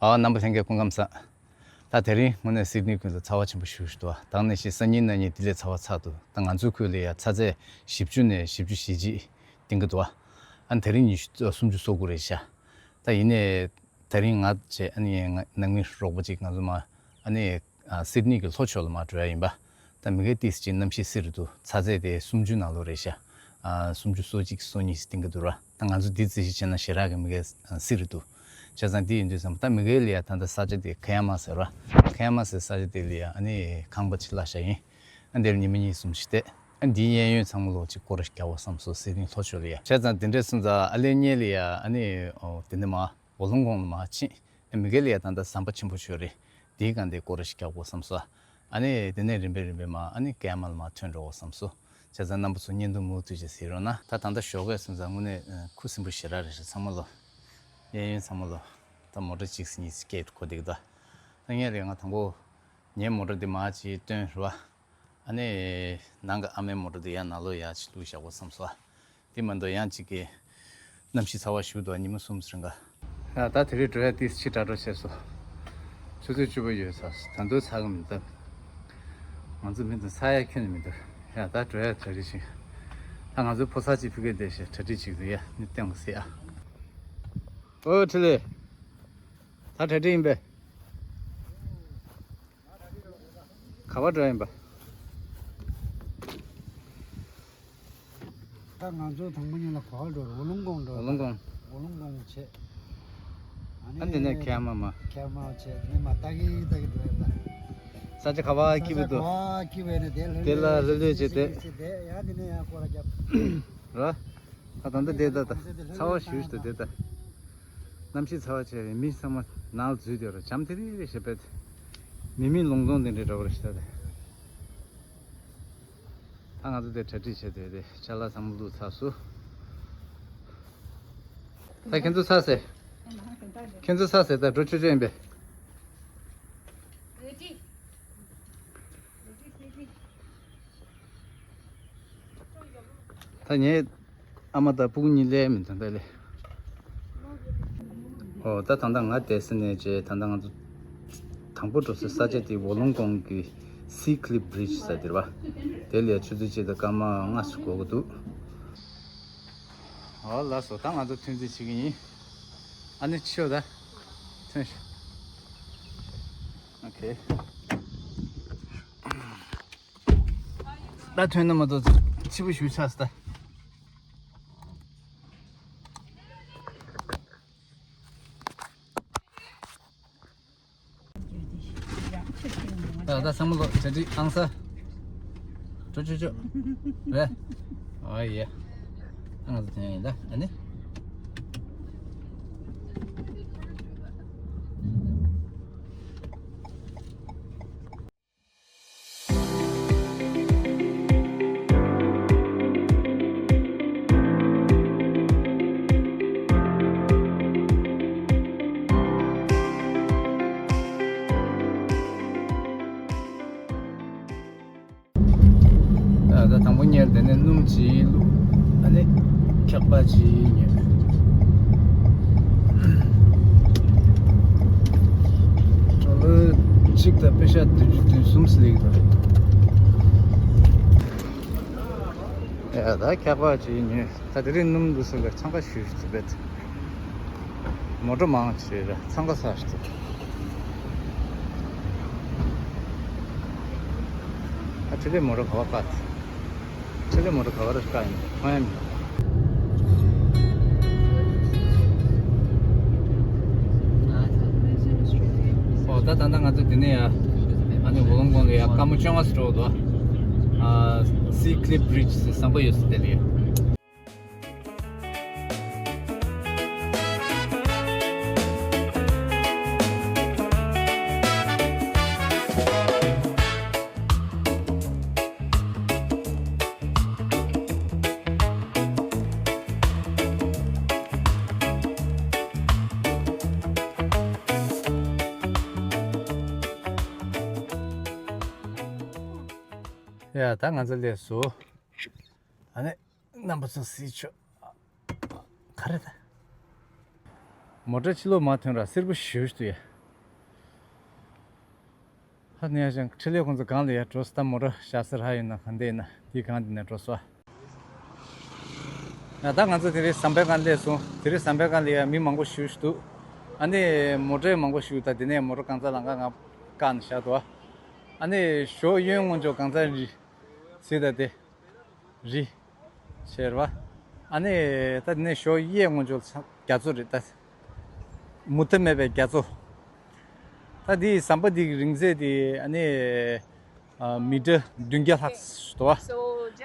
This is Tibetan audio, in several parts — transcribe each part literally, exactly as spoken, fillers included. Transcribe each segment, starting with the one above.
ཨ། རྣམ་པ་ལྷན་རྒྱས་སྐུ་ཁམས་བཟང་། ད་དེ་རིང་དངོས་གནས་སིད་ནི་ཁུལ་ལ་ཚ་བ་ཆེན་པོ་ཞེ་པོ་ཞིག་འདུག་ད་ནས་བཞིན་སང་ཉིན་གནངས་ཉིན་དེ་ལས་ཚ་བ་ཚ་འདུག་ད་ང་ཚོའི་ཁུལ་ལ་ཡ་ཚ་ཚད་བཞི་བཅུ་ནས་བཞི་བཅུ་ཞེ་གཅིག་སྟེང་གི་འདུག་ཨ་ནི་དེ་རིང་ཉི་ཤུ་སུམ་ཅུ་སོ་དགུ་རེད་ཤག་ད་ཡིན་ནའི་དེ་རིང་ང་བཅས་ཨ་ནི་ང་ནང་མི་རོགས་པ་ཅིག་ང་ཚོ་མ་ཨ་ནི་ཨ། སིད་ནི་གི་ལྷོ་ཕྱོགས་ལ་མར་འགྲོ་ཡ་ཡིན་པ། ད་མི་གའི་ཏིས་ཅིག་གནམ་གཤིས་བསིལ་རེད་འདུག་ཚ་ཚད་དེ་སུམ་ཅུ་ནང་ལོགས་རེད་ཤག་ཨ། སུམ་ཅུ་སོ་གཅིག་སོ་གཉིས་སྟེང་གི་འདུག་ར། ད་ང་ཚོ་འདི་རྩིས་གཞི་བྱས་ན་ཞེ་དྲག་གི་མི་གའི་བསིལ་རེད་འདུག་བྱས་ཙང་འདི་ཡིན་དུས་ཙམ་ད་མི་གའི་ལ་ཡ་ད་ལྟ་ས་ཆ་དེ་ཁ་ཡ་མ་ཟེར་ར། ཁ་ཡ་མ་ཟེར་ས་ཆ་དེ་ལ་ཡ་ཨ་ནི་ཁང་པ་ཅིག་གླ་བཞག་ཡིན། ཨ་འདིར་ཉི་མ་གཉིས་གསུམ་ཞིག་བསྡད། ཨ་འདིའི་གཡས་གཡོན་ཚང་མ་ལོག་ཅིག་སྐོར་ར་རྒྱག་དགོས་བསམ་སོང་། སིད་ནི་ལྷོ་ཕྱོགས་ལ་ཡ། བྱས་ཙང་འདི་འདྲས་སོང་ཙང་ཨ་ལས་སྔོན་ལ་ཡ་ཨ་ནི་ཨོ་དེ་ནས་མ། ཝོ་ལུང་ཀོང་ལ་མར་ཕྱིན། མི་གའི་ལ་ཡ་ད་ལྟ་ཟམ་པ་ཆེན་པོ་ཞིག་རེད། དེའི་སྒང་དེ་སྐོར་ར་ཞིག་རྒྱག་དགོས་བསམ་སོང་། ཨ་ནི་དེ་ནས་རིམ་པས་རིམ་པས་མར་ཨ་ནི་ཀ་ཡ་མ་ལ་མར་ཐོན་འགྲོ་དགོས་བསམ་སོང་། བྱས་ཙང་རྣམ་པ་ཚོ་བརྙན་ཐུང་མུ་མཐུད་ཅིག་གཟིགས་རོགས་གནང་། ད་ད་ལྟ་ཞོགས་ཀས་སོང་ཙང་དངོས་གནས་ཁུ་སིམ་པོ་ཞེ་དྲག་རེད་ཤག་ཚང་མ་ལོ། གཡས་གཡོན་ཚང་མ་ལོ། ད་མོ་ཊ་གཅིག་གཉིས་སྐད་གོ་བསྡད་ཀྱི་འདུག་ད་ངས་རེད་ང་དང་པོ་ངའི་མོ་ཊ་འདི་མར་ཅིག་བཏོན་རེད་བ། ཨ་ནི་ནང་གི་ཨ་མའི་མོ་ཊ་འདི་ཡར་ནང་ལོགས་ཡར་ཅིག་བླུགས་བཞག་དགོས་བསམ་སོང་། དེ་མ་གཏོགས་ཡང་གཅིག་གི་གནམ་གཤིས་ཚ་བ་ཞེ་པོ་འདུག་ཉི་མ་གསུམ་རིང་ག་ཡ་ད་དེ་རིང་འགྲོ་ཡ་ཏིས་ཕྱི་དྲགས་འགྲོ་བྱས་སོང་། ཆུ་ཚོད་བཅུ་པ་ཡོལ་ཚར་སོང་། ད་དུང་ཚ་གི་མི་འདུག་ང་ཚོ་མི་འདུག་ཚ་ཡ་ཁྱོན་ནས་མི་འདུག་ཡ་ད་འགྲོ་ཡ་གྲ་སྒྲིག་བྱེད། ད་ང་ཚོའི་ཕོ་གསར་གཅིག་ཕ་གིར་བསྡད་བྱས་གྲ་སྒྲིག་བྱེད་ཀྱི་འདུག་ཡ་ནི་བསྟན་པ་ཟེར་ཡ། ཨོ་ཁྲི་ལེ། ད་གྲ་སྒྲིག་ཡིན་པས། ག་པར་འགྲོ་ཡིན་པ། ད་ང་ཚོ་དང་པོ་ཉིད་ལ་ག་པར་འགྲོ་རེད། ཝོ་ལུང་ཀོང་འགྲོ་ཝོ་ལུང་ཀོང་། ཝོ་ལུང་ཀོང་བྱས། ཨ་ནི་ཨ་འདི་ནས་ཁེ་མ་མ། ཁེ་མ་བྱས་ནི་མ་ལྟ་གི་ལྟ་གི་འགྲོ་ཡ་ད། ས་ཆ་ག་པར་ས་སྐྱིད་པོ་ཆ་འདུག་ག་པར་སྐྱིད་པོ་ཡིན་ན་དེ་ལྷོད་དེ་ལ་ལྷོད་ལྷོད་བྱས་བྱས་བསྡད། བྱས་བསྡད་ཡ་འདི་ནས་ཡ་སྐོར་ར་རྒྱབ། ར། ད་ད་ལྟ་བསྡད་ད་ད། ཚ་བ་ཞེ་པོ་ཞིག་འདུག་བསྡད་ད། གནམ་གཤིས་ཚ་བ་ཆེ་བས་མི་ཚང་མ་ནང་ལ་འཛུལ་བསྡད་ར་འཇམ་ཐིང་ཐིང་རེད་ཤག་པས། མི་མེད་ལུང་སྟོང་དེ་འདྲའི་འདྲ་པོ་རེད་ཤག་ད་དེ། ད་ང་ཚོ་དེ་གྲ་སྒྲིག་བྱས་ཏེ་དེ་ཅ་ལག་ཚང་མ་བླུགས་ཚར་སོང་། ད་ཁྱེད་ཚོ་ཚར་ཟེར། ཁྱེད་ཚོ་ཚར་ཟེར་ད་འགྲོ་ཆོག་ཆོག་ཡིན་པས། ད་ངའི་ཨ་མ་དང་སྤུ་གུ་གཉིས་སླེབས་མི་འདུག་ད་ལས། ཨོ་ད་ད་ལྟ་ང་བསྡད་ས་ནས་བྱས་ད་ལྟ་ང་ཚོ་དང་པོ་འགྲོ་སའི་ས་ཆ་དེ་ཝོ་ལུང་ཀོང་གི་སི་ཁི་ལིབ་བྷི་རིཇ་ཟེར་དེ་རེད་བ། དེ་ལ་ཆུ་ཚོད་གཅིག་དང་སྐར་མ་ལྔ་ཙམ་འགོར་གྱི་འདུག་ཨོ་ལགས་སོ། ད་ང་ཚོ་ཐོན་རྩིས་བྱེད་ཀྱི་ཡིན། ཨ་ནི་ཕྱིའོ་ད། ཐོན་ཤོག་ཨོ་ཁེ། ད་ཐོན་ན་མ་གཏོགས་ཕྱི་པོ་ཞུ་ཆགས་སོང་ད། ད་ད་ཚང་མ་ལོག་གྲ་སྒྲིག་ཨང་ས། ཅོ་ཅོ་ཅོ། རེད། ཨོ་ཡེ། ད་ང་ཚོ་ཐོན་ཡིན་ད་ཨ་ནི། ད་ད་དང་པོ་ཉལ་དེ་ནས་སྣུམ་ཅིག་བླུགས། ཨ་ནི་འཁྱག་པ་ཅིག་ཉོས། ཌོ་ལར་གཅིག་དང་པེ་ཤ་བདུན་ཅུ་དོན་གསུམ་སླེབས་ཀྱི་འདུག་ཡ་ད་འཁྱག་པ་ཅིག་ཉོས། ད་དེ་རིང་སྣུམ་འདུག་ཟེར་ལ་འཚང་ཁ་ཞུ་ཞུ་བྱེད། མོ་ཊ་མང་ཆེ་ར་འཚང་ཁ་ཚ་ཞིག་འདུག་ཨ་ཁྲི་ལེ་མོ་ཊ་ག་བ་བཀག་ཁྲི་ལེ་མོ་ཊ་ག་བ་ར་བཀག་ཡིན་མཐོང་ཡ་མེད། ཨོ་ད་ད་ལྟ་ང་ཚོ་འདི་ནས་ཡ་ཨ་ནི་ཝོ་ལུང་ཀོང་ལ་ཡ་སྐར་མ་བཅོ་ལྔ་ཙམ་འགྲོ་འདུག་ཨ་སི་ཁི་ལིབ་བྷི་རིཇ་ཟེར་ཟམ་པ་ཡོད་ས་དེ་ལ་ཡ། ཡ་ད་ང་ཚོ་སླེབས་སོང་། ཨ་ནི། རྣམ་པ་ཚོ་གཟིགས་ཆོག་ག་རེ་ད། མོ་ཊ་ཕྱི་ལོགས་མར་ཐོན་ར་སེར་པོ་ཞེ་པོ་ཞིག་འདུག་ཡ། ད་ནས་ཡང་ཁྲི་ལས་ཁོང་ཚོ་སྒང་ལ་ཡར་འགྲོ་སོང་། ད་མོ་ཊ་བཞག་ས་རག་ཡོད་ན་གང་བསྡད་ན་དེའི་སྒང་དེ་ནས་འགྲོ་སོང་། ཡ་ད་ང་ཚོ་དེ་རིང་ཟམ་པའི་སྒང་སླེབས་སོང་། དེ་རིང་ཟམ་པའི་སྒང་ལ་ཡ་མི་མང་པོ་ཞེ་པོ་ཞིག་འདུག་ཨ་ནི་མོ་ཊ་མང་པོ་ཞིག་འདུག་ད་དེ་ནས་མོ་ཊ་གང་ཚ་ལམ་ཁ་ང་བཀག་ནས་བཞག་འདུག་ཨ་ནི་ཞོ་གཡོན་ངོས་ཕྱོགས་གང་ཚ་རི་ཟེར་ད་དེ། རི། ཟེར་བ། ཨ་ནི་ད་དེ་ནས་ཞོ་གཡས་ངོས་ཕྱོགས་རྒྱ་མཚོ་རེད་ད། མུ་མཐའ་མེད་པའི་རྒྱ་མཚོ། ད་འདི་ཟམ་པ་འདི་གི་རིང་ཚད་དེ་ཨ་ནི་ཨ་མི་ཊར་བདུན་བརྒྱ་ལྷག་འདུག་བ།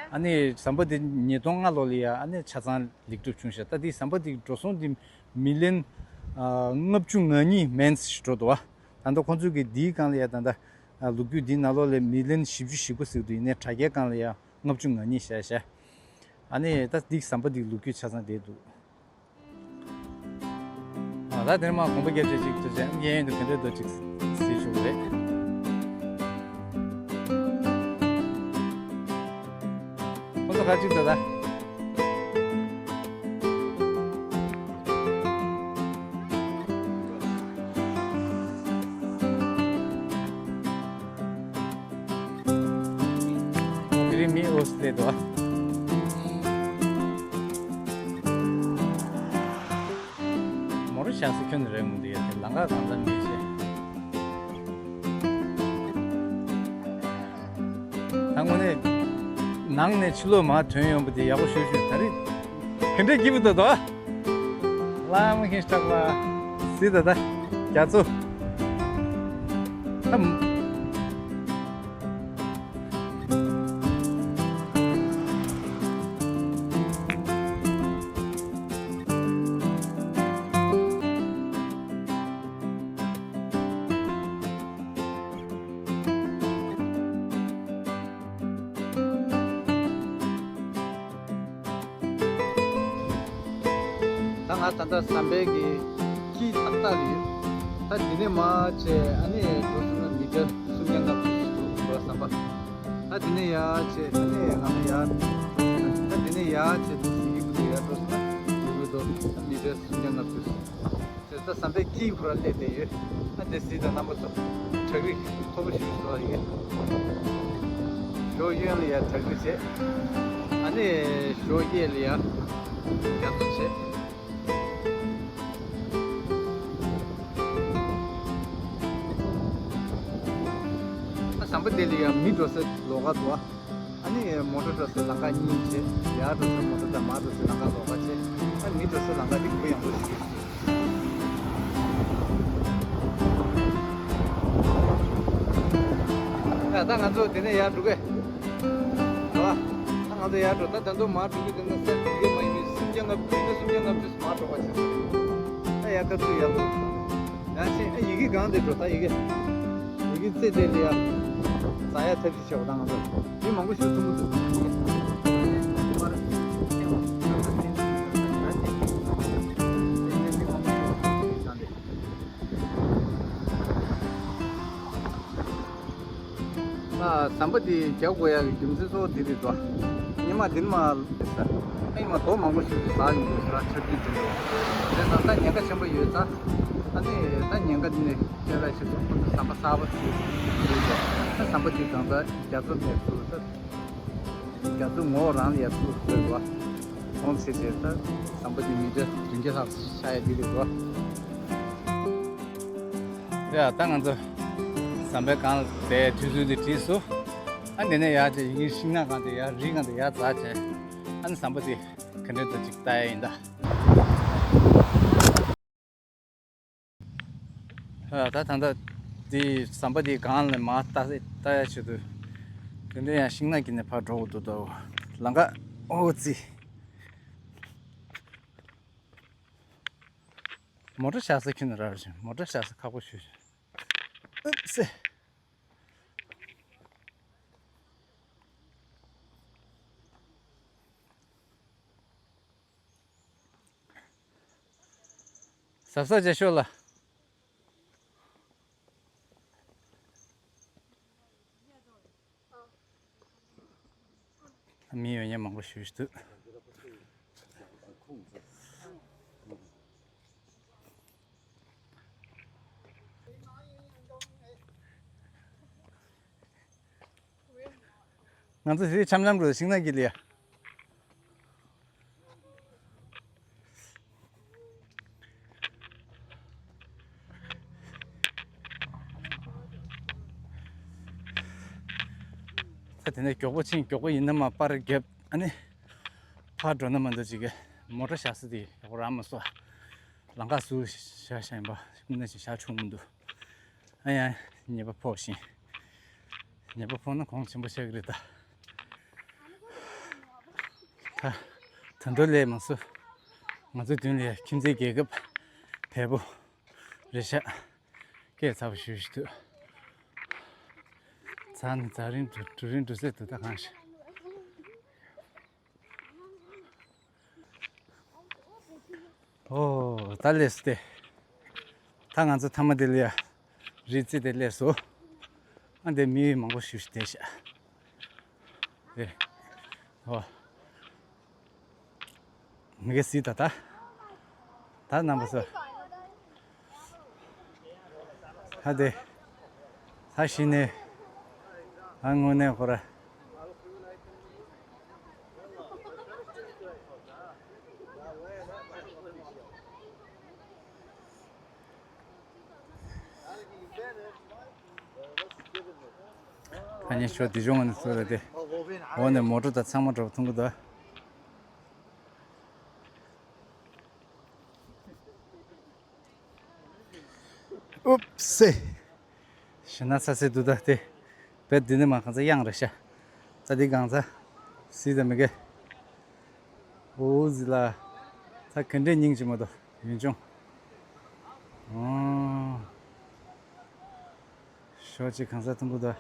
ཨ་ནི་ཟམ་པ་འདི་ཉིས་སྟོང་ལྔ་ལོ་ལ་ཡ་ཨ་ནི་ཆ་ཚང་ལེགས་གྲུབ་བྱུང་ཤག་ད་འདི་ཟམ་པ་འདི་གི་འགྲོ་སོང་འདི་མི་ལི་ཡོན་ཨ་ལྔ་བཅུ་ང་གཉིས་མན་ཙམ་ཞིག་འགྲོ་འདུག་བ། ད་ལྟ་ཁོང་ཚོས་ཀྱི་འདིའི་སྒང་ལ་ཡ་ད་ལྟ་ཨ་ལོ་རྒྱུས་འདིའི་ནང་ལོགས་ལ་མི་ལི་ཡོན་བཞི་བཅུ་ཞེ་དགུ་ཟེར་གྱི་འདུག་ཡིན་ནའི་དྲ་རྒྱའི་སྒང་ལ་ཡ་ལྔ་བཅུ་ང་གཉིས་བཞག་བཞག་ཨ་ནི་ད་འདི་ཟམ་པ་འདི་ལོ་རྒྱུས་ཆ་ཚང་བསྡད་འདུག་ཨ་ད་དེ་ནས་མར་གོམ་པ་རྒྱབ་བྱས་ཅིག་ཅིག་བྱས་གཡས་གཡོན་དུ་ག་འདྲ་འདུག་ཅིག་གཟིགས་ཆོག་གི་རེད། ཁོ་ཚོ་ག་ཅིག་འདུག་ད། དེ་རིང་མི་ཨོ་སི་ལེ་དོ། མོ་ར་ཤ་སི་ཁྱོན་ནས་རེད་མོ་འདི་ཡ་དེ་ལང་ཀ་གང་ལ་མི་ཤེས། ད་དངོས་གནས་ནང་ནས་ཕྱི་ལོགས་མར་ཐོན་ཡོང་པ་དེ་ཡག་པོ་ཞུ་ཞུ་ད་རེས་ག་འདྲས་སྐྱིད་པོ་འདུག་དོ། ལ་མ་ཁེངས་སྐྲག་པ་སི་ད་ད་རྒྱ་མཚོ་ད། ད་ང་ད་ལྟ་ཟམ་པའི་གི་དཀྱིལ་ཏག་ཏག་ལ་ཡོད། ད་འདི་ནས་མར་བྱས་ཨ་ནི་འགྲོ་སོང་ན་མི་ཊར་སུམ་བརྒྱ་ལྔ་བཅུ་ཞིག་འདུག་འགྲོ་ཟམ་པ། ད་འདི་ནས་ཡར་བྱས་ཨ་ནི་ང་ལ་ཡར་ད་འདི་ནས་ཡར་བྱས་འདུག་ཟིན་གྱི་འདུག་ཡར་འགྲོ་སོང་ན་འགྲོ་གི་འདུག་མི་ཊར་སུམ་བརྒྱ་ལྔ་བཅུ། དེ་ད་ཟམ་པའི་དཀྱིལ་ཁོ་ར་སླེབས་བསྡད་ཡོད། ཨ་འདི་གཟིགས་དང་རྣམ་པ་ཚོ། བྲག་རི་མཐོ་པོ་ཞིག་བཟོ་བ་ཡིན། ཞོ་གཡོན་ལ་ཡ་བྲག་རི་བྱས། ཨ་ནི་ཞོ་གཡས་ལ་ཡ་རྒྱ་མཚོ་བྱས། ཨ་ཟམ་པ་དེ་ལ་ཡ་མི་འགྲོ་ས་ལོགས་ཀ་འདུག་ཨ། ཨ་ནི་མོ་ཊ་འགྲོ་སའི་ལམ་ཁ་གཉིས་བྱས། ཡར་འགྲོ་སའི་མོ་ཊ་དང་མར་འགྲོ་སའི་ལམ་ཁ་ལོགས་ཀ་བྱས། ཨ་མི་འགྲོ་སའི་ལམ་ཁ་འདི་གུ་ཡངས་པོ་ཞིག་རེད། ཨ་ད་ང་ཚོ་དེ་ནས་ཡར་འགྲོ་གི་རེད་བ། ད་ང་ཚོ་ཡར་འགྲོ་ད་ད་དུང་མར་འགྲོ་གི་དེ་ནས་ས་འགྲོ་གི་མ་ཡིན་མི་སུམ་བརྒྱ་ལྔ་བཅུ་ཡིན་ན་སུམ་བརྒྱ་ལྔ་བཅུ་མར་འགྲོ་བ་བྱས། ད་ཡར་ཁ་ཚུར་ཡར་འགྲོ། ཡང་ཕྱིན་ཨ་ཡི་གེ་གང་དེ་འགྲོ་ད་ཡི་གེ། ཡི་གེ་རྩེ་དེ་ལ་ཡ། ཟ་ཡ་ཐབས་ཤེས་བྱེད་པ་དང་ང་ཚོ་མི་མང་པོ་ཞིག་ཐུག་གི་འདུག་ཨ་ཟམ་པ་དེ་རྒྱག་དགོས་ཡག་གི་རྒྱུ་མཚན་གཙོ་བོ་དེ་རེད་དོ། ཉི་མ་འདི་ནས་མར་ཨ་ཉི་མ་རྡོ་མང་པོ་ཞིག་ཟག་ཡོང་གི་ཟེར་ཆར་རྒྱུན་དེ་འདྲ་རེད། ད་ད་ཉེན་ཁ་ཆེན་པོ་ཡོད་ཙང་ཨ་ནི་ད་ཉེན་ཁ་འདི་ནས་སྐྱོབ་ཡག་ཆེད་དུ་ཁོ་ཚོ་ཟམ་པ་གསར་པ་ཞིག་བཟོས་ཡོད། ད་ཟམ་པ་དེ་གང་ལྟར་རྒྱ་མཚོ་ནས་ཚུར་ད། རྒྱ་མཚོ་ངོགས་རང་ལ་ཡར་ཚུར་འགྲོ་དགོས། འོང་ཚེ་ཚེ་ད་ཟམ་པ་འདི་མི་ཊར་བདུན་བརྒྱ་ལྷག་ཆགས་ཡ་འདི་རེད་དོ། ཡ་ད་ང་ཚོ་ཟམ་པའི་སྒང་ལ་བསྡད་དུས་ཚོད་འདི་བྲིས་སོང་། ཨ་འདི་ནས་ཡར་བྱས་ཡིན་ཤིང་ནགས་སྒང་དེ་ཡར་རི་སྒང་དེ་ཡར་འཛེགས་བྱས། ཨ་ནི་ཟམ་པ་འདི་ག་འདྲས་འདུག་ཅིག་ལྟ་ཡ་ཡིན་ད། ད་ད་ལྟ་འདི་ཟམ་པ་འདི་སྒང་ལ་མར་ལྟ་ལྟ་ཡ་ཆེད་དུ། དེ་འདྲ་ཡང་ཤིང་ནགས་ཀྱི་ནས་ཕར་འགྲོ་དགོས་འདུག་ད། ལམ་ཁ་ཨོ་ཙི། མོ་ཊ་བཞག་ས་ཁྱོན་ནས་རག་རེད། མོ་ཊ་བཞག་ས་ཁག་པོ་ཞུ་ཞིང་། ཨུབ་སེ། གཟབ་གཟབ་བྱེད་ཤོག་ལ། མི་ཡོད་མཁན་མང་པོ་ཞིག་འདུག། ང་ཚོ་དེ་འཆམ་འཆམ་འགྲོ་ཤིང་ནགས་དཀྱིལ་ལ་ཡ། ད་དེ་ནས་མགྱོགས་པོ་ཕྱིན། མགྱོགས་པོ་ཡིན་ན་མ་པར་བརྒྱབ། ཨ་ནི་ཕར་འགྲོ་ན་མ་འདུག་ཅིག་གི་མོ་ཊ་བཞག་ས་དེ་ཡག་པོ་རག་མ་སོང་། ལམ་ཁ་ཟུར་བཞག་བཞག་ཡིན་པ། དངོས་གནས་ཅིག་བཞག་ཆོག་མི་འདུག་ཨ་ཡ། ཉེས་པ་ཕོག་ཤིང་། ཉེས་པ་ཕོག་ན་གོང་ཆེན་པོ་ཆགས་ཀྱི་རེད་ད། ད་ད་འགྲོ་ལས་མ་སུ། ང་ཚོའི་མདུན་ལ་ཁྱིམ་མཚེས་རྒྱལ་ཁབ་བལ་པོ་རེད་ཤག་སྐད་ཚ་པོ་ཞུ་ཞུ་འདུག་ཚ་ནི་ཚ། རིང་འགྲོ་འགྲོ་རིང་འགྲོ་ཟེར་འདུག་ད་གང་ཞིག་ཨོ། ད་སླེབས་སོང་སྟེ། ད་ང་ཚོ་མཐའ་མ་དེ་ལ་ཡ་རི་རྩེ་དེ་སླེབས་སོང་། ཨ་འདི་མི་མང་པོ་ཞིག་བསྡད་ཤག་རེད། ཨོ། མི་གེ་སི་ད་ད། ད་རྣམ་པ་ཚོ། ཧ་དེ། ད་གཞི་ནས། ཨ་དངོས་གནས་ཁོ་ར། ད་ནི་ཤོ་དེ་བྱུང་བ་ནི་ཚོ་རེད་དེ། འོ་ནས་མོ་ཊ་དང་ཚང་མ་འགྲོ་མཐོང་གི་འདུག་ཨུབ་སེ། ཞེ་ན་ཚ་སེ་འདུག་ད་དེ། བེད་འདི་ནི་མ་གང་ཚ་གཡང་རེད་ཤག་ད་འདི་གང་ཚ། སི་ད་མི་གེ། འོ་ཟི་ལ། ད་ག་འདྲས་སྙིང་རྗེ་མོ་འདུག་ཡུན་ཅུང་། ཨོ། ཞོ་གཅིག་གང་ཚ་མཐོང་གི་འདུག་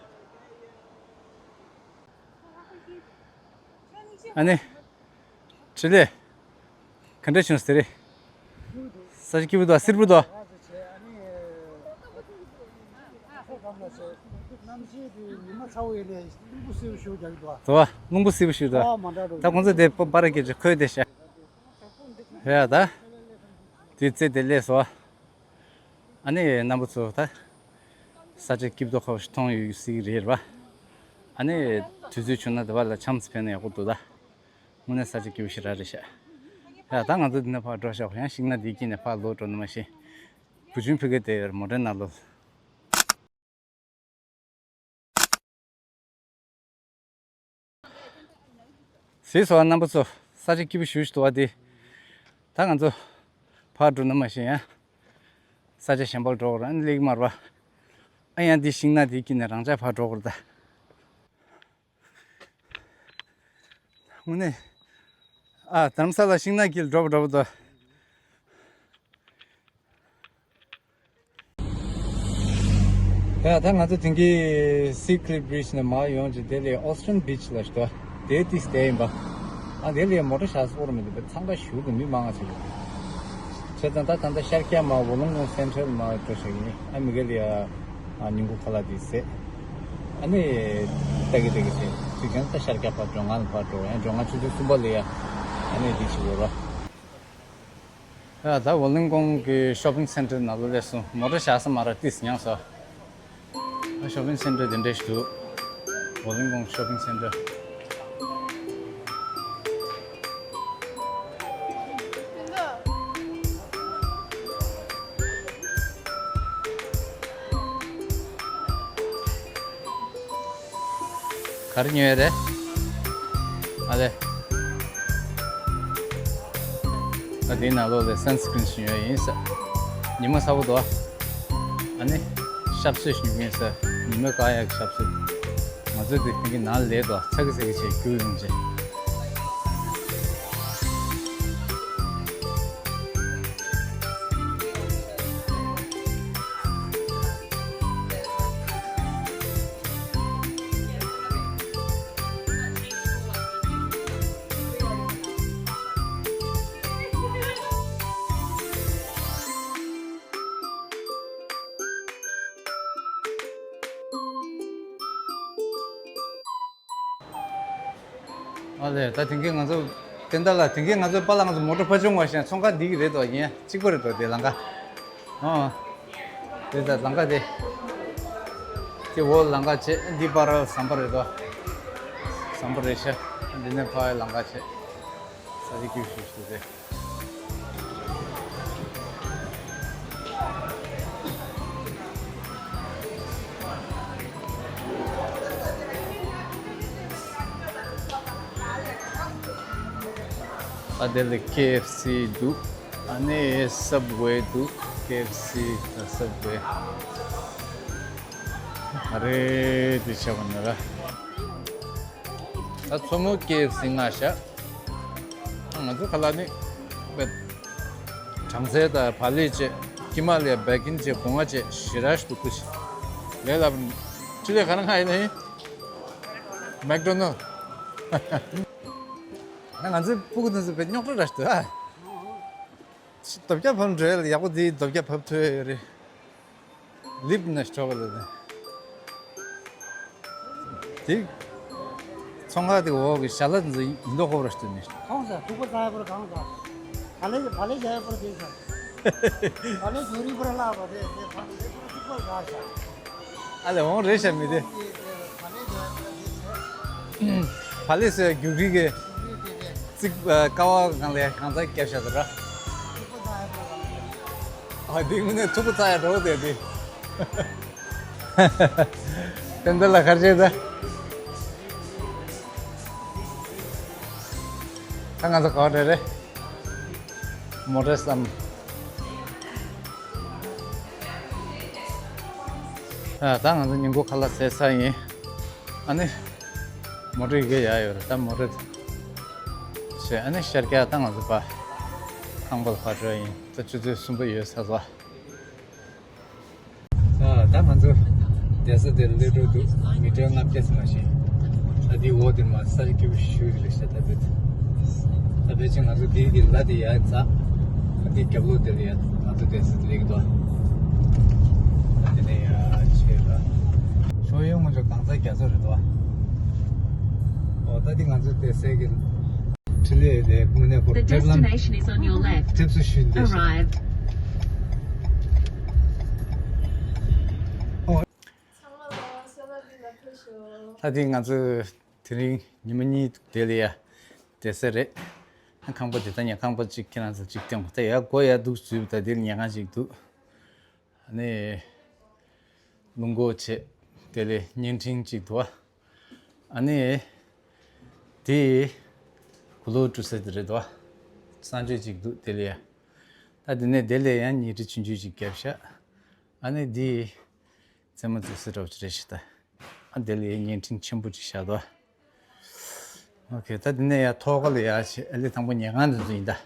ཨ་ནི། ཁྲི་ལེ། ག་འདྲ་བྱུང་ཟེར་རེད། ས་ཆ་སྐྱིད་པོ་འདུག་སེར་པོ་འདུག་གནམ་གཤིས་དེ་ཉི་མ་ཚ་བོ་ཡིན་ནའི་རླུང་བུ་སེར་པོ་ཞིག་རྒྱག་གི་འདུག་དོ། རླུང་བུ་སེར་པོ་ཞིག་འདུག་ད་ཁོང་ཚོ་དེ་པ་པར་སྐད་ཆ་ཁོས་དེ་ཤ། ཡ་ད། དེ་རྩེ་དེ་ལས་སོ། ཨ་ནི་རྣམ་པ་ཚོ་ད། ས་ཆ་སྐྱིད་པོ་ཁ་བོ་ཞིག་མཐོང་ཡོད་སྲིད་ཀྱི་རེད་པ། ཨ་ནི་དུས་ཚོད་བྱུང་ན་དེ་བ་ལ་འཆམ་ཙམ་ཕེབས་ན་ཡག་པོ་འདུག་ད། དངོས་གནས་ས་ཆ་སྐྱིད་པོ་ཞེ་དྲག་རེད་ཤག་ཡ་ད་ང་ཚོ་འདི་ནས་ཕར་འགྲོ་ཤག་ཡང་ཤིང་ནགས་འདིའི་དཀྱིལ་ནས་ཕར་ལོག་འགྲོ་ནི་མ་ཤེས། བུ་ཆུང་ཕ་གི་དེ་མོ་ཊའི་ནང་ལོགས། སྲིད་སོ་རྣམ་པ་ཚོ། ས་ཆ་སྐྱིད་པོ་ཞེ་པོ་ཞིག་འདུག་པ་འདི། ད་ང་ཚོ་ཕར་འགྲོ་ནི་མ་ཤེས་ཡ། ས་ཆ་གཞན་པར་འགྲོ་དགོས་རེད། ཨ་ནི་སླེབས་ཀྱི་མ་རེད་པ། ཨ་ཡང་འདི་ཤིང་ནགས་འདིའི་དཀྱིལ་ནས་རང་འཇགས་ཕར་འགྲོ་དགོས་རེད་ད། དངོས་གནས། ཨ་རྡ་རམ་ས་ལ་ཤིང་ནགས་དཀྱིལ་འགྲོ་བ་འགྲོ་བ་དོ། ཡ་ད་ང་ཚོ་དེང་གི་Sea Cliff Beach ནས་མར་ཡོང་ཅིག་དེ་ལས་Ocean Beach ལ་ཞུ་དོ། དེ་ཏིས་དེ་ཡིན་པ། ཨ་དེ་ལས་མོ་ཊ་བཞག་སོར་མི་འདུག་པས། འཚང་ཁ་ཞུ་གི་མི་མང་ང་ཚོད་རེད། བྱས་ཙང་ད་ད་ལྟ་ཤར་རྒྱག་མར་ཝོ་ལོང་ཀོང་སེན་ཊལ་མར་འགྲོ་བཞག་ཡིན། ཨ་མི་གེ་ལི་ཡ། ཨ་ཉིན་གུང་ཁ་ལག་དེ་ཟས། ཨ་ནི། ལྟ་གི་ལྟ་གི་བྱས་ཅིག་ཀྱང་ད་ཤར་རྒྱག་ཕར་འགྲོ་ང་ལ་ཕར་འགྲོ་ཡང་འགྲོ་ང་ཆུ་ཚོད་གསུམ་པ་ལ་ཡ། ཨ་ནི་དེ་ཞིག་ཡོད་ར། ཡ་ད་ཝོ་ལིང་ཀོང་གི་ཤོ་པིང་སེན་ཊར་ནང་ལ་སླེབས་སོང་། མོ་ཊ་བཞག་ས་མ་རག་ཏིས་མྱངས་སོ། ཨ་ཤོ་པིང་སེན་ཊར་དེ་འདྲས་ཞིག་འདུག་ཝོ་ལིང་ཀོང་ཤོ་པིང་སེན་ཊར། ག་རེ་ཉོ་ཡ་རེད། ཨ་ལེ། ད་དེའི་ནང་ལོགས་ལ་སན་སི་ཀྲིན་ཞིག་ཉོ་ཡ་ཡིན་ས། ཉི་མ་ཚ་པོ་འདུག་ཨ་ནི། ཞབས་སོས་ཞིག་ཉོ་གི་ཡིན་ས། ཉི་མ་བཀག་ཡག་གི་ཞབས་སོས། ང་ཚོ་དེ་དེང་གི་ནང་ལས་འདུག་ཚ་གི་ཚ་གི་བྱས་རྒྱུག་ཡོང་བྱས། ཨ་ལས། ད་དེང་གི་ང་ཚོ་བསྟན་དར་ལ་དེང་གི་ང་ཚོའི་པཱ་ལགས་ང་ཚོ་མོ་ཊ་ཕར་བྱུང་བ་ཞིག་ཚོང་ཁང་འདི་གི་རེད་དོ། ཡིན་གཅིག་པ་རེད་དོ་དེ་ལམ་ཁ། ཨོ། དེ་ད་ལམ་ཁ་དེ། དེ་འོག་ལམ་ཁ་བྱས་འདི་པར་ཟམ་པ་རེད་དོ། ཟམ་ དང་པོ་རེད་ཤག་འདི་ནས་ཕར་ལམ་ཁ་བྱས། ས་ཆ་སྐྱིད་ཤོས་ཤིག་རེད། ཨ་དེ་ལ་ཁེ་ཨེཕ་སི་འདུག་ཨ་ནི་སབ་ཝེ་འདུག་ཁེ་ཨེཕ་སི་དང་སབ་ཝེ། ཨ་རེ་དེ་བྱས་པ་ན་ར། ད་མཚོ་མོ་ཀེ་ཨེཕ་སི་མངགས་ཤག་ང་ཚོ་ཁ་ལག་ནི་བས་བྲམ་ཟེ་དང་བག་ལེབ་བཅས་ཀི་མ་ལ་བེ་ཀིན་བཅས་སྒོ་ང་བཅས་ཞེ་དྲག་ཞིག་འདུག་ཁུ་ཆི་ལས་ལབ། ཁྲི་ལས་ག་རེ་མངགས་ཡིན་ན་ཡིན། མེག་ཌོ་ནལ། ང་ང་ཚོའི་སྤུ་གུ་དེ་ཚོ་བས་རྙོག་དྲ་ར་ཞིག་འདུག་ཨ། ཆི་རྡོ་སྐྱ་བབས་འགྲོ་ཡ་ལ་ཡག་པོ་དེ་རྡོ་སྐྱ་བབས་ཐུབ་ཡ་ཡོད་རེད། ལིབ་ནས་འགྲོ་བ་ལ་ནི། དེ། ཚོང་ཁང་དེ་འོག་གི་ཞལ་ལག་འཛིན་ཡིན་མདོག་ཁོ་ར་ཞིག་ནས། གང་ཟ་ཐུག་པ་ཚ་ཡ་པོར་གང་ཟ། བག་ལེབ་བག་ལེབ་བྱ་ཡ་པོར་དེ་ཟ། བག་ལེབ་ཇོ་རི་པོར་བརླག་པ་དེ་དེ་བག་ལེབ་པོར་ཐུག་པ་ཟ་ཤ། ཨ་ལེ་འོང་རེད་ཤ་མི་དེ། བག་ལེབ་བྱ་ཡ་པོར་དེ་ཟ། བག་ལེབ་ཟ་རྒྱུག་རིགས་གི། རྩིག་ཀ་བ་གང་ལས་གང་ཚ་བརྒྱབ་བཞག་འདུག་ར། ཨ་འདི་དངོས་གནས་ཐུག་པ་ཚ་ཡ་འགྲོ་བསྡད་འདི། དེ་འདི་ལ་ཁར་བྱེད་ད། ད་ང་ཚོ་ག་བ་འགྲོ་རེད། མོ་ཊ་བསམ། ཨ་ད་ང་ཚོ་ཉིན་གུང་ཁ་ལག་ཟས་ཚར་ཡིན། ཨ་ནི། མོ་ཊ་ཡི་གེ་ཡག་ཡོད་རེད་ད་མོ་ཊ། བྱས་ཨ་ནི་ཤར་རྒྱག་ད་ང་ཚོ་པ། ཁང་པ་ལ་ཕར་འགྲོ་ཡིན་ད་ཆུ་ཚོད་གསུམ་པ་ཡོལ་ཚར་སོང་། ཨ་ད་ང་ཚོ་བསྡད་ས་དེར་སླེབས་འགྲོ་འདུག་མི་ཊར་ལྔ་བརྒྱ་ཙམ་མ་ཤེས། ད་འདིའི་འོག་དེ་མ་ས་ཆ་སྐྱིད་པོ་ཞེ་པོ་ཅིག་རེད་ཤག་ད་བེད། ད་བེད་ཅིག་ང་ཚོ་འདིའི་གི་ལ་དེ་ཡར་འཛེགས། ད་འདི་རྒྱབ་ལོགས་དེ་ལ་ཡ་ང་ཚོ་བསྡད་ས་དེ་སླེབས་ཀྱི་འདུག་ད་འདི་ནས་ཡར་ཆས་ལ། ཤོག་ཡོན་ང་ཚོ་གང་ཚ་རྒྱ་ཚ་རེད་དོ། ཨོ་ད་འདི་ང་ཚོ་བསྡད་སའི་གི། ཁྲི་ལས་ལས་དངོས་གནས་ཁོ་The ཕེབས་ལམ་destination is on your left. ཕེབས་བསུ་ཞུས་འདུག Arrived. ད་ཐེངས་ང་ཚོས་དེ་རིང་ཉི་མ་གཉིས་འདུག་དེ་ལ་ཡ་བསྡད་ས་རེད། ཁང་པ་འདི་ད་ཉལ་ཁང་པ་གཅིག་ཁྱེད་རང་ཚོ་གཅིག་སྟོན་གོ་ད་ཡ་སྒོ་ཡ་འདུག་འཛུལ་ད་འདིར་ཉལ་ཁང་གཅིག་འདུག་ཨ་ནི། ལུང་སྐོར་བྱེད། དེ་ལས་བརྙན་འཕྲིན་གཅིག་འདུག་ཨ། ཨ་ནི། དེ། གུ་ལུ་ཀྲུ་སེ་དེ་རེད་འདུག་ཨ། གསང་སྤྱོད་གཅིག་འདུག་དེ་ལས་ཡ། ད་དེ་ནས་དེ་ལས་ཡང་ཉལ་ཁྲི་ཆུང་ཆུང་གཅིག་བརྒྱབ་ཤག་ཨ་ནི་དེ། རྩེད་མོ་རྩེ་ས་འདྲ་བོ་ཅིག་རེད་ཤག་ད། ཨ་དེ་ལས་ཡ་བརྙན་འཕྲིན་ཆེན་པོ་གཅིག་བཞག་འདུག་ཨ། ཨོ་ཁེ་ད་འདི་ནས་ཡར་ཐོག་ཁ་ལ་ཡར་བྱས་ཨ་ལེ་དང་པོ་ཉལ་ཁང་འདི་ཚོ་ཡིན་ད།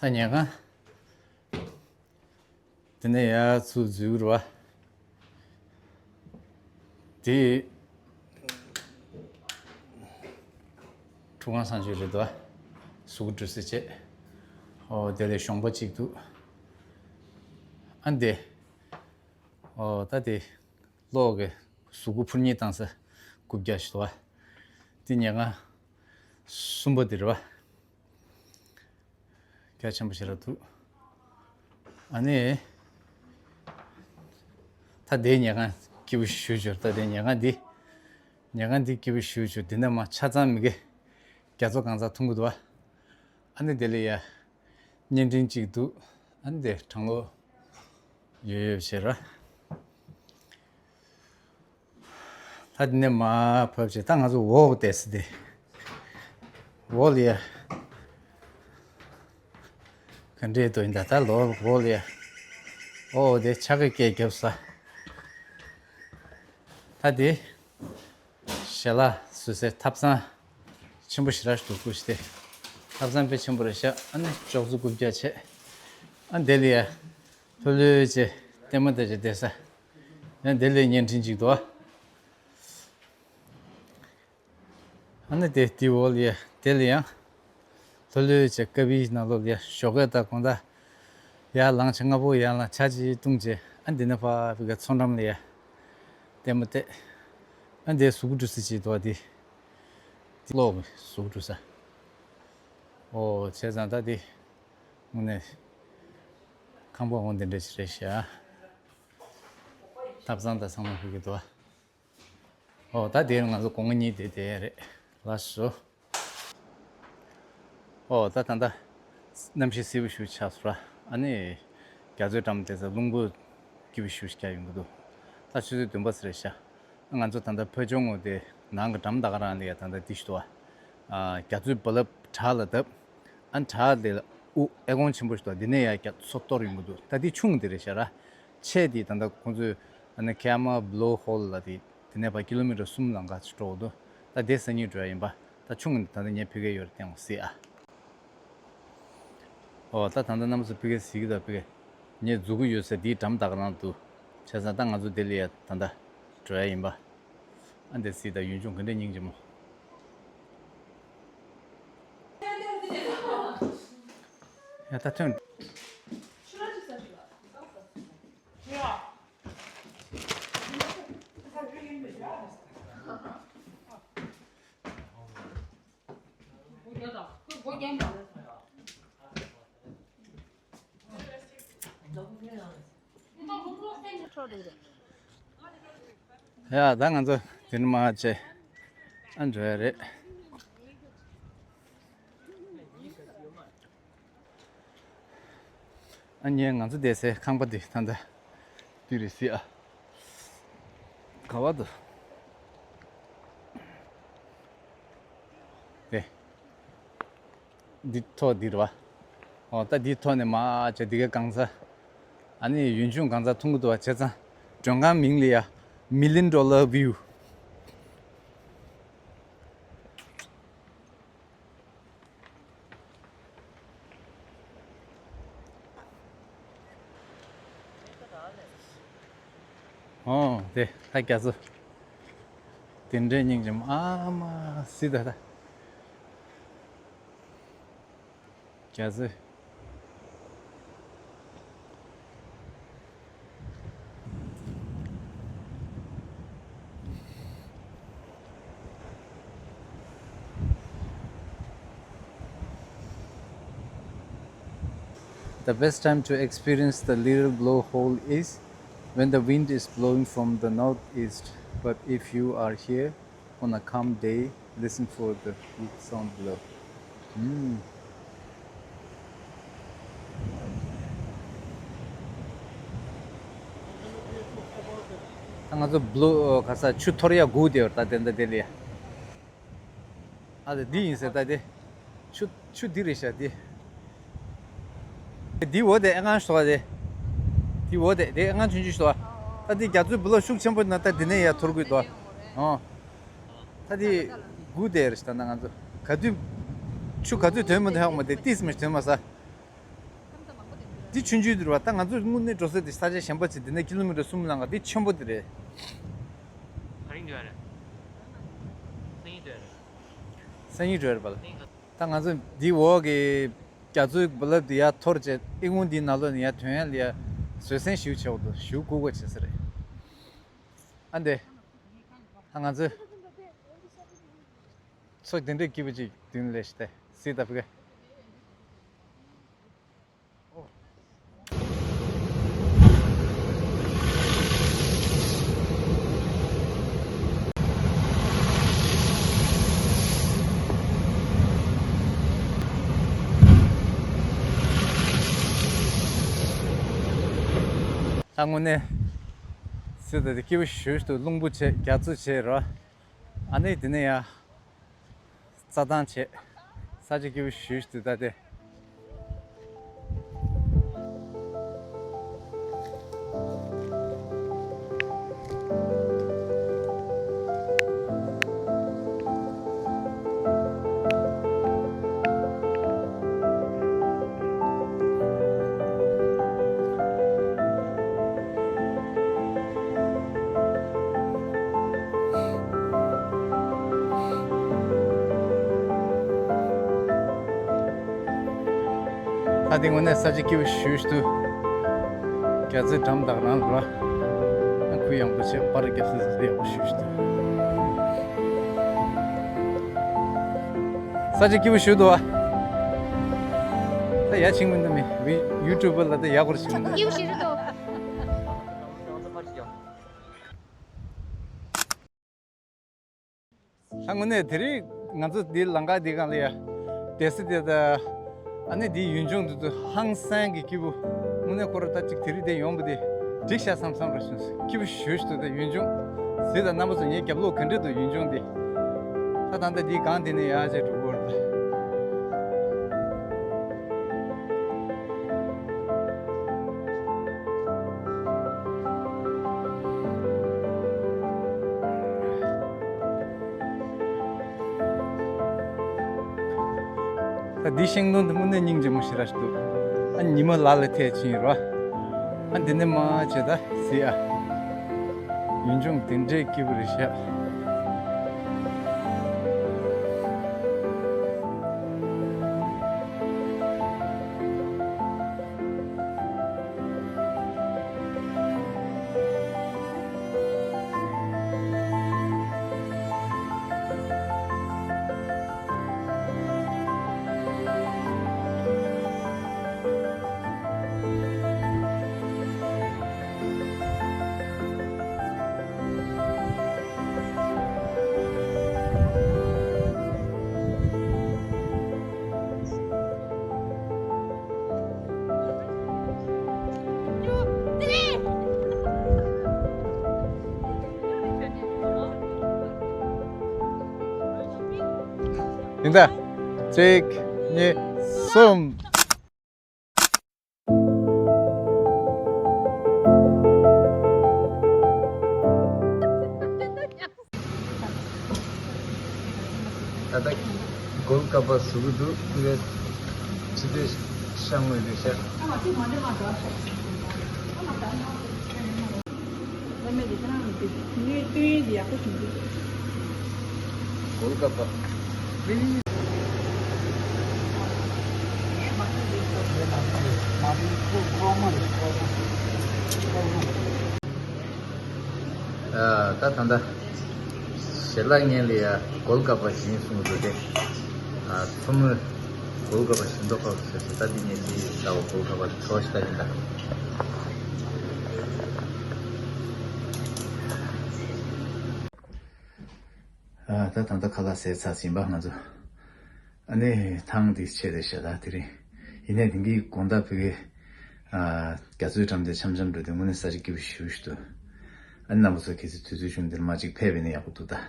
ད་ཉལ་ཁང་། འདི་ནས་ཡར་ཚུར་འཛུལ་རུ་བ། དེ། ཁྲུས་ཁང་གསང་སྤྱོད་རེད་དོ། གཟུགས་སྒྲུབ་ས་བྱས། ཨོ་དེ་ལས་གཞོང་པ་གཅིག་འདུག་ཨ་འདི། ཨོ་ད་དེ། གློག་གི་གཟུགས་པོ་འཕུར་མཉེད་བཏང་ས་རྐུབ་བཀྱག་ཞིག་འདུག་བ། དེ་ཉལ་ཁང་གསུམ་པ་དེ་རེད་བ། རྒྱ་ཆེན་པོ་ཞིག་ར་འདུག་ཨ་ནི། ད་དེ་ཉལ་ཁང་སྐྱིད་པོ་ཞེ་པོ་ཅིག་ད་དེ་ཉལ་ཁང་འདི། ཉལ་ཁང་འདི་སྐྱིད་པོ་ཞེ་པོ་ཅིག་འདི་ནས་མར་ཆ་ཚང་མི་དགེ། རྒྱ་མཚོ་གང་ཚང་མཐོང་གི་འདུག་བ། ཨ་ནི་དེ་ལ་ཡ། བརྙན་འཕྲིན་གཅིག་འདུག་ཨ་ནི་དེ་གྲང་གློག་ཡོད་ཡོད་བྱེད་ར། ད་དེ་ནས་མར་བབས་བྱས་ད་ང་ཚོ་འོག་བསྡད་ས་དེ། འོག་ལ་ཡ། ག་འདྲས་འདུག་ཡིན་ད་ད་ལོ་འོག་ལ་ཡ། འོག་དེ་ཕྱག་གི་སྐད་རྒྱབ་ས། ད་དེ། ཞལ་ལག་བཟོ་སའི་ཐབ་ཚང་ཆེན་པོ་ཞེ་དྲག་འདུག་ཀུ་ཤི་སྟེ། ཐབ་ཚང་དཔེ་ཆེན་པོ་རེད་ཤག་ཨ་ནི་ཅོག་ཙེ་རྐུབ་བཀྱག་བྱས། ཨ་འདི་ལ་ཡ། ལྷོད་ལྷོད་བྱས་ལྟད་མོ་ལྟ་བྱས་བསྡད་ས། ཡང་འདི་ལ་བརྙན་འཕྲིན་གཅིག་འདུག་ཨ་ནི་དེ་དེའི་འོག་ལ་ཡ་དེ་ལ་ཡང་། ལྷོད་ལྷོད་བྱས་ཀ་བའི་ནང་ལོགས་ལ་ཡ་ཞོགས་ཀས་དང་དགོང་དག་ཡར་ལངས་བྱས་སྔ་པོ་ཡར་ལངས་ཇ་ཅིག་བཏུང་བྱས་ཨ་འདི་ནས་ཕར་ཕ་གི་མཚོ་འགྲམ་ལ་ཡ། ལྟད་མོ་བལྟས། ཨ་འདི་གཟུགས་པོ་འདྲུད་སེ་ཅིག་འདུག་ཨ་འདི། འདི་གློག་གི་གཟུགས་པོ་འདྲུད་ས། ཨོ་བྱས་ཙང་ད་འདི། དངོས་གནས། ཁང་པ་འོང་འདི་འདྲ་ཅིག་རེད་ཤག་ཐབ་ཚང་དང་ཚང་མ་ཕུལ་གྱི་འདུག་ཨ། ཨོ་ད་དེར་ང་ཚོ་སྒོ་ང་གཉིས་དེ་དེ་རེད། ལགས་སོ། ཨོ་ད་ད་ལྟ་གནམ་གཤིས་བསིལ་པོ་ཞིག་ཆགས་སོང་ར། ཨ་ནི་རྒྱ་མཚོའི་འགྲམ་དེ་ཚོ་རླུང་བུ་སྐྱིད་པོ་ཞིག་རྒྱག་ཡོང་གི་འདུག་ད་ཆུ་ཚོད་བདུན་པ་ཙམ་རེད་ཤག་ང་ཚོ་ད་ལྟ་ཕ་ཇོ་ངོ་དེ་ནང་གི་འགྲམ་ད་ག་རང་ལ་ཡ་ད་ལྟ་དེ་ཞིག་འདུག་ཨ། རྒྱ་མཚོའི་རྦ་རླབས་བྲག་ལ་བརྡབས། ཨ་ནི་བྲག་དེ་ལ་དབུ་ཨེ་ཀོང་ཆེན་པོ་ཞིག་འདུག་འདི་ནས་ཡ་རྒྱ་མཚོ་གཏོར་ཡོང་གི་འདུག་ད་འདི་ཆུང་དེ་རེད་ཤག་ར། ཆེ་དེ་ད་ལྟ་ཁོང་ཚོས་ཨ་ནི་ཁེ་མ་བྷི་ལོ་ཧོལ་ལ་དེ། དེ་ནས་ཕར་ཀི་ལོ་མི་ཊར་གསུམ་ལང་ཀ་ཅིག་འགྲོ་འདུག་ད་དེ་སང་ཉིན་འགྲོ་ཡ་ཡིན་པ། ད་ཆུང་ད་ལྟ་ངས་ཕ་གིར་ཡོད་རེད། བསྟན་འོང་སྲིད་ཨ། ཨོ་ད་ད་ལྟ་རྣམ་པ་ཚོ་ཕ་གིར་གཟིགས་ཀྱི་ད་ཕ་གིར། ངས་འཛུལ་གྱི་ཡོད་ས་འདིའི་འགྲམ་ད་ག་རང་འདུག་བྱས་ཙང་ད་ང་ཚོ་དེ་ལ་ཡ་ད་ལྟ་འགྲོ་ཡ་ཡིན་པ། ཨ་འདི་སྲིད་ད་ཡུལ་ལྗོངས་ག་འདྲས་སྙིང་རྗེ་མོ། ཡ་ད་ཐོན། ཡ་ད་ང་ཚོ་དེ་ནས་མར་བྱས་ཨ་འགྲོ་ཡ་རེད། ཨ་ནི་ང་ཚོ་བསྡད་སའི་ཁང་པ་འདི་ད་ལྟ་འདི་རེད་ཟེར་ཨ། ག་བ་འདུག་དེ། འདི་ཐོག་འདི་རེད་བ། ཨོ་ད་འདི་ཐོག་ནས་མར་བྱས་འདི་གའི་གང་ཟག་ཨ་ནི་ཡུལ་ལྗོངས་གང་ཟག་མཐོང་གི་འདུག་བ། བྱས་ཙང་མགྲོན་ཁང་མིང་ལ་ཡ་Million Dollar View། ཨོ་དེ་ད་རྒྱ་མཚོ། དེ་འདྲའི་སྙིང་རྗེ་མོ་ཨ་མ་སྲིད་ད་ད། རྒྱ་མཚོ། The best time to experience the little blowhole is when the wind is blowing from the northeast. But if you are here on a calm day, listen for the flute sound below. ཨུམ། ད་ང་ཚོ་བློ་ག་ས་ཆུ་འཐོར་ཡ་སྒུག་བསྡད་ཡོད་རེད། ད་དེ་འདྲ་དེ་ལ་ཡ། ཨ་དེ་འདི་ཡིན་ཟེར་ད་དེ། ཆུ་ཆུ་འདི་རེད་ཤག་འདི། འདི་འོ་དེ་ཨེ་ང་ཞོ་དེ། འདི་འོ་དེ་དེ་ཨེ་ང་ཆུང་ཆུང་ཞོ། ད་འདི་རྒྱ་མཚོའི་བློ་ཤུགས་ཆེན་པོ་ན་ད་འདི་ནས་ཡར་འཐོར་གི་འདུག་ཨོ། ད་འདི་སྒུག་བསྡད་རེད་ཤག་ད་ང་ཚོ་ག་དུས་ཆུ་ག་དུས་ཐོན་མི་ཐོན་ཧ་གོ་མ་དེ་ཏིས་མི་ཐོན་མ་ས། འདི་ཆུང་ཆུང་འདི་རེད་བ། ད་ང་ཚོ་དངོས་གནས་འགྲོ་ས་དེ་ས་ཆ་གཞན་པ་ཅིག་འདི་ནས་ཀི་ལོ་མི་ཊར་གསུམ་ལང་ག་འདི་ཆེན་པོ་འདི་རེད། ག་རེ་འདོད་རེད། སང་ཉིན་འདོད་རེད། སང་ཉིན་འགྲོ་རེད་པ་ལ། ད་ང་ཚོ་འདི་འོག་གི་རྒྱ་མཚོའི་རྦ་རླབས་འདི་ཡར་འཐོར་བྱས་ཨི་ཁུང་འདིའི་ནང་ལོགས་ནས་ཡར་ཐོན་ཡ་ལ་ཡ་བཟོད་བསྲན་ཞིག་བྱེད་དགོས་འདུག་ཞུ་སྒུག་དགོས་བྱེད་ས་རེད། ཨ་འདི། ད་ང་ཚོས་ཚོགས་འདི་འདྲའི་སྐྱིད་པོ་ཅིག་མདུན་ལས་ཤི་སྟེ་སྲིད་ད་ཕི་ག་ད་དངོས་གནས་སྲིད་ད་དེ་སྐྱིད་པོ་ཞུ་ཞུ་འདུག་རླུང་བུ་ཆེ་རྒྱ་མཚོ་ཆེ་རོ། ཨ་ནི་དེ་ནས་ཡ། རྩྭ་ཐང་བྱས། ས་ཆ་སྐྱིད་པོ་ཞེ་པོ་ཞིག་འདུག་ད་དེ། ད་དེ་དངོས་གནས་ས་ཆ་སྐྱིད་པོ་ཞེ་པོ་ཞིག་འདུག་རྒྱ་མཚོའི་འགྲམ་དག་རང་ལ། ཨ་ཁུ་ཡངས་པོ་བྱས་པར་རྒྱབ་ས་ཟེར་ཡག་པོ་ཞེ་པོ་ཞིག་འདུག་ས་ཆ་སྐྱིད་པོ་ཞེ་པོ་འདུག་ཨ། ད་ཡ་ཆིང་མི་འདུག་མི་ཡུ་ཊུབ་པ་ལ་ད་ཡ་སྐོར་ཞིག་མི་འདུག་སྐྱིད་པོ་ཞེ་པོ་འདུག་ད་དངོས་གནས་དེ་རིང་ང་ཚོ་འདི་ལམ་ཁ་འདི་སྒང་ལ་ཡ་བསྡད་ས་དེ་ད། ཨ་ནི་འདི་ཡུལ་ལྗོངས་འདི་ཚོ་ཧང་སང་གི་སྐྱིད་པོ། དངོས་གནས་ཁོ་ར་ད་ཅིག་དེ་རིང་འདི་ཡོང་བ་དེ་འགྲིག་ཤག་བསམ་བསམ་ར་བྱུང་། སྐྱིད་པོ་ཞེ་པོ་ཞིག་འདུག་ད་ཡུལ་ལྗོངས། གཟིགས་དང་རྣམ་པ་ཚོ། ངའི་རྒྱབ་ལོགས་ག་འདྲ་འདུག་ཡུལ་ལྗོངས་འདི། ད་ད་ལྟ་འདི་སྒང་འདི་ནས་ཡར་བྱས་འགྲོ་གི་ཡོད་རེད་ད། ད་འདི་ཤིང་སྡོང་འདི་དངོས་གནས་སྙིང་རྗེ་མོ་ཞེ་དྲག་ཞིག་འདུག་ཨ་ཉི་མ་ལ་ལ་ཐེག་ཕྱིན་རོ། ཨ་འདི་ནས་མར་བྱས་ད་གཟིགས་ཨ། ཡུལ་ལྗོངས་འདི་འདྲའི་སྐྱིད་པོ་རེད་ཤག་ཡིན་ད། གཅིག་གཉིས། གསུམ། ད་ལྟ་གོལ་ཀ་པ་བཟོ་གི་འདུག་ཁོ་གི་ཕྱི་དེ་ཤ་དངོས་དེ་ཤ། གོལ་ཀ་པ། ད་ད་ལྟ་ཞལ་ལག་ངན་ལ་ཡ་གོལ་ཀ་པ་བཞིན་གསུངས་འདུག་སྟེ། ཨ་མཚོ་མོའི་གོལ་ཀ་པ་བཞིན་མདོག་ཁ་པོ་བཟོས་སོང་། ད་འདི་ངས་ཅི་ལྟ་བ་གོལ་ཀ་པ་གྲོ་ཞིག་ལྟ་ཡིན་ད། ཨ་ད་ད་ལྟ་ཁ་ལག་ཟས་ཚར་ཟིན་པ་ང་ཚོ། ཨ་ནི་ཐང་འདི་ཆད་དེ་ཤ་ད་དེ་རིང་། ཡིན་ནའི་དེང་གི་དགོང་དག་བོད་ཀྱི་ཨ་རྒྱ་མཚོའི་འགྲམ་དེ་འཆམ་འཆམ་འགྲོ་དུས་དངོས་གནས་ས་ཆ་སྐྱིད་པོ་ཞེ་པོ་ཞིག་འདུག་ཨ་ནི་རྣམ་པ་ཚོ་གལ་སྲིད་དུས་ཚོད་བྱུང་འདིར་མ་གཅིག་ཕེབས་པ་ཡིན་ན་ཡག་པོ་འདུག་ད།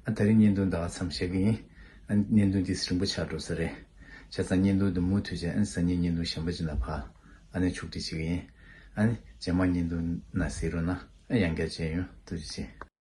ཨ་དེ་རིང་བརྙན་ཐུང་ད་ག་མཚམས་བཞག་གི་ཡིན། ཨ་ནི་བརྙན་ཐུང་འདི་རིང་པོ་ཆགས་འགྲོ་ས་རེད། བྱས་ཙང་བརྙན་ཐུང་འདི་མུ་མཐུད་བྱས། ཨ་ནི་སང་ཉིན་བརྙན་ཐུང་གཞན་པ་ཅིག་ནང་ཕར་ཨ་ནི་ཕྱོགས་སྒྲིག་བྱེད་ཀྱི་ཡིན། ཨ་ནི་རྗེས་མ་བརྙན་ཐུང་ནང་གཟིགས་རོགས་གནང་། ཨ་ཡང་བསྐྱར་མཇལ་ཡོང་། ཐུགས་རྗེ་ཆེ།